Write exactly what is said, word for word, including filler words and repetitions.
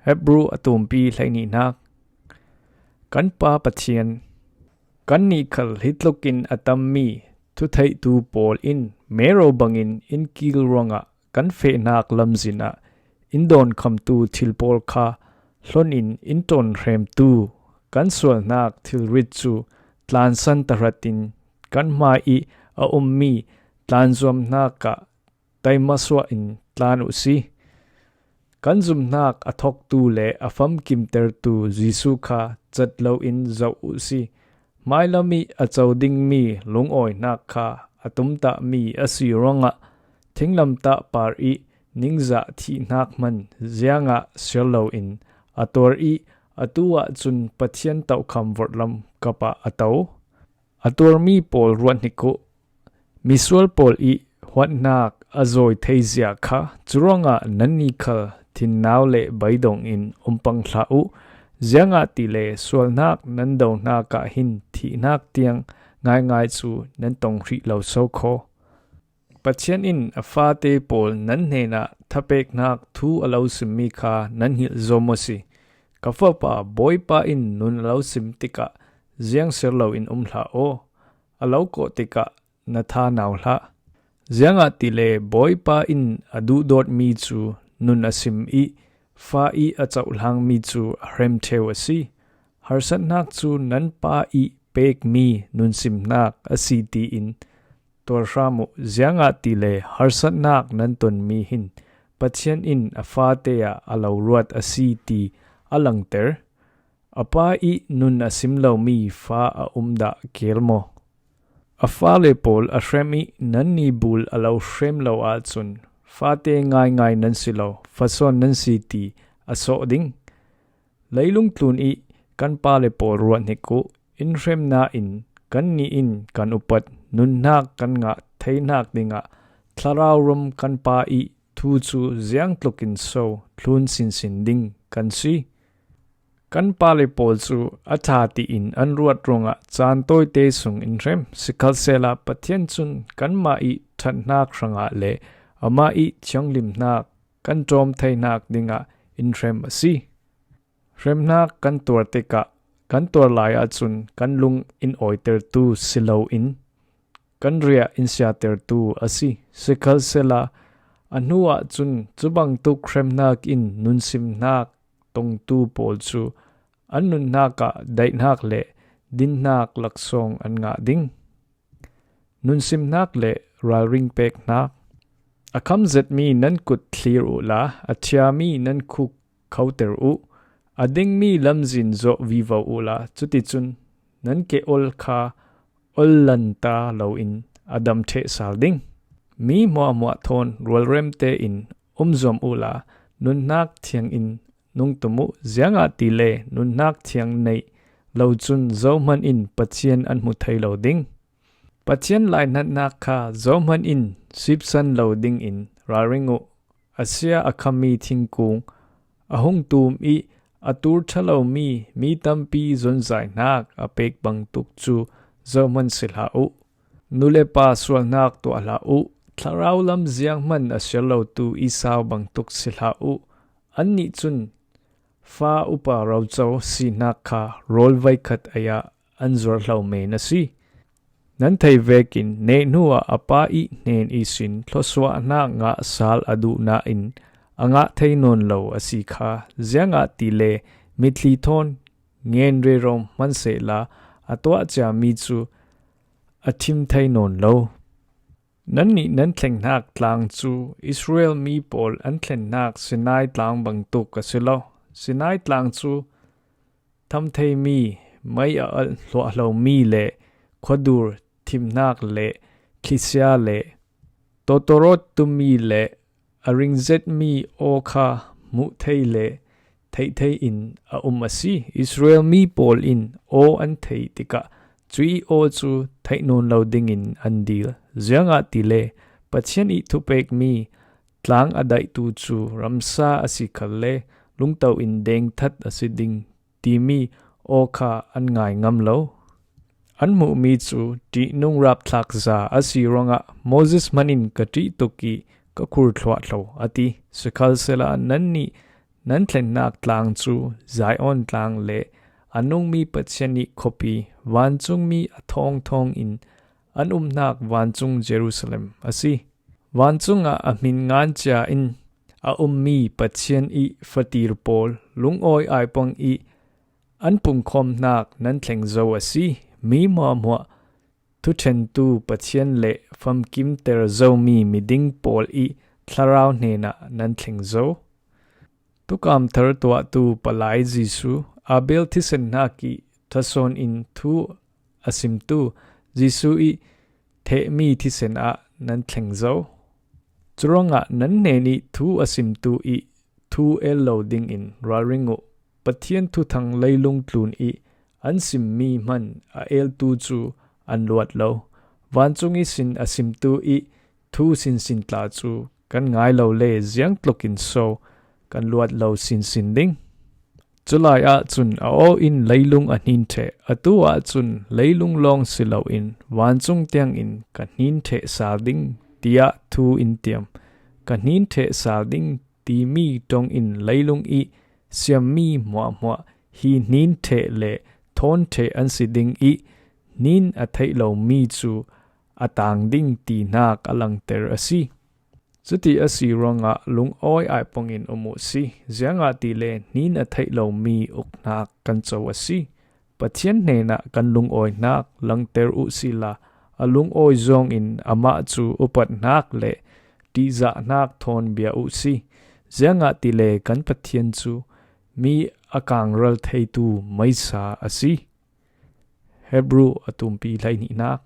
Hebru a tumpi hleihnih nak. Kan Pa Pathian, kan nih khal hi tlukin a tammi thutheihtu pawl in mero bangin in kil ruangah kan fehnak lamzinah in dawnkhamtu thil pawl kha hlon in in tonhremtu kan sualnak thilrit cu tlansan tahratin kan hmai ih a ummi tlanzuamnak ah taimasuah in tlan uhsi. Kan zumhnak a thoktu le a famkimtertu Jesuh kha cat loin zoh uhsi. Hmailam ih a co dingmi lungawihnak kha a tumtahmi a si ruangah thinglamtah par ih ningzah thihnak hman ziangah siar loin a tuar ih atu ahcun Pathian tohkham vorhlam kapah a to. A tuarmi pawl ruat hnik uh. Misual pawl ih huatnak a zawi theizia kha curuangah nannih khal thinnau le beidong in um pang hlah uh. Ziangahtile sualnak nan dohnak ah hin thihnak tiang ngaingai cu nan tong hrih lo so kho. Pathian in a fate pawl nan hnenah thapeknak thu a lo simmi kha nan hngilh zom uh si. Ka fapa, Bawipa in nun a lo sim tikah ziangsiar loin um hlah aw. A lo kawh tikah na tha nau hlah. Ziangahtile Bawipa in a duhdawtmi cu nun a sim ih fa ih a cohlangmi cu a hrem ṭheu a si. Harsatnak cu nan Pa ih pekmi nunsimnak a si tiin tuar hram uh. Ziangahtile harsatnak nan tonmi hin Pathian in a fate ah a lo ruat a si ti a langter. A pa ih nun a sim lomi fa a um dah keel maw? A fale pawl a hrem ih nannih bul a lo hrem lo ahcun fate ngaingai nan si lo, fasawn nan si ti a sawh ding. Leilung tlun ih kan pale pawl ruat hnik uh. In hrem nain kannih in kan upat nunnak kan ngah theinak dingah thlarau ram kan Pa ih thu cu ziangtlukin so thlun sinsin ding kan si? Kan pale pawl cu a ṭha tiin an ruat ruangah caan tawite sung in hrem. Sikhalsehla Pathian cun kanmah ih ṭhathnak hrangah le amah ih thianghlimnak kan ṭawm theinak dingah in hrem a si. Hremnak kan tuar tikah kan tuar lai ahcun kan lung in awitertu si loin kan riah in siatertu a si. Sikhalsehla a hnu ahcun cubangtuk hremnak in nunsimnak tongtu pawl cu an nunnak ah daihnak le dinnak laksawng an ngah ding. Nunsimnak le ralring peknak. A kham zetmi nan kut thlir uhla a ṭhiami nan khuk khoter uh. A dingmi lamzin zawh vivo uhla cuticun nan ke ol kha ol lanta loin a dam ṭheh sal ding. Mi hmuahhmuah thawn rualrem tein um zuam uhla nunnak thiang in nung tum uh. Ziangahtile nunnak thiang neih lo cun zohman in Pathian an hmu thei lo ding. Pathian lainatnak kha zohman in sipsan lo dingin ralring uh. A sia a khammi thingkung a hung tum ih a tur ṭha lomi mi tampi zonzaihnak a pek bangtuk cu zohman si hlah uh. Nu le pa sualnak tuah hlah uh. Thlarau lam zianghman a siar lotu Esau bangtuk si hlah uh. Annih cun fa upa roco sinak kha rawl veikhat ei ah an zuar hlo men a si. Nan thei vekin neh hnuah a pa ih hnen ihsin thluasuahnak ngah sal a duh nain a ngah thei nawn lo a si kha. Ziangahtile mitthli thawn ngen rero hmansehla a tuah ciami cu a ṭhim thei nawn lo. Nannih nan thlengnak tlang cu Israel mi pawl an thlennak Sinai tlang bangtuk a si lo. Sinai tlang cu tham theimi, mei a alh hluah hlomi le khuadur thimnak le thlisia le totorot tummi le a ringzetmi aw kha hmuh thei le theih thei in a um a si. Israel mi pawl in aw an theih tikah cuih aw cu theih nawn lo dingin an dil. Ziangahtile Pathian ih thupekmi tlang a daihtu cu ramsa a si khalle lungto in dengthat a si ding timi aw kha an ngai ngam lo. An hmuhmi cu ṭihnung rapthlak za a si ruangah Moses hman in ka ṭih tuk ih ka khur thluahthlo a ti. Sikhalsehla nannih nan thlennak tlang cu Zion tlang le a nungmi Pathian ih khuapi, vancungmi a thawngthawng in an umnak vancung Jerusalem a si. Vancung ah a hmin ngan cia in a ummi Pathian ih fatir pawl lungawi aipang ih an pungkhawmnak nan thleng zo a si. Mi hmuahhmuah thuṭhentu Pathian le famkimter zomi miding pawl ih thlarau hnenah nan thleng zo. Tukam thar tuahtu Palai Jesuh, Abel thisen hnak ih ṭhasawn in thu a simtu Jesuh ih thehmi thisen ah nan thleng zo. Curuangah nan hnenih thu a simtu ih thu el lo dingin ralring uh. Pathian thuthang leilung tlun ih an simmi hman a eltu cu an luat lo. Vancung ihsin a simtu ih thu sinsin tla cu kan ngai lo le ziangtlukin so kan luat lo sinsin ding. Culai ahcun a aw in leilung a hnin ṭheh, atu ahcun leilung lawng si loin vancung tiangin ka hnin ṭheh sal ding, tiah thu in tiam. Ka hnin ṭheh sal ding timi ṭong in leilung ih siammi hmuahhmuah hi hnin ṭheh le thawn ṭheh an si ding ih hnin a theih lomi cu a tang ding tinak a langter a si. Cuti a si ruangah lungawi aipang in um uh si, ziangahtile hnin a theih lomi uknak kan co a si. Pathian hnenah kan lungawihnak langter uh sila, a lungawi zawngin amah cu upatnak le ṭihzahnak thawn bia uh si, ziangahtile kan Pathian cu mi a kangral theitu meisa a si. Hebru a tumpi hleihnihnak.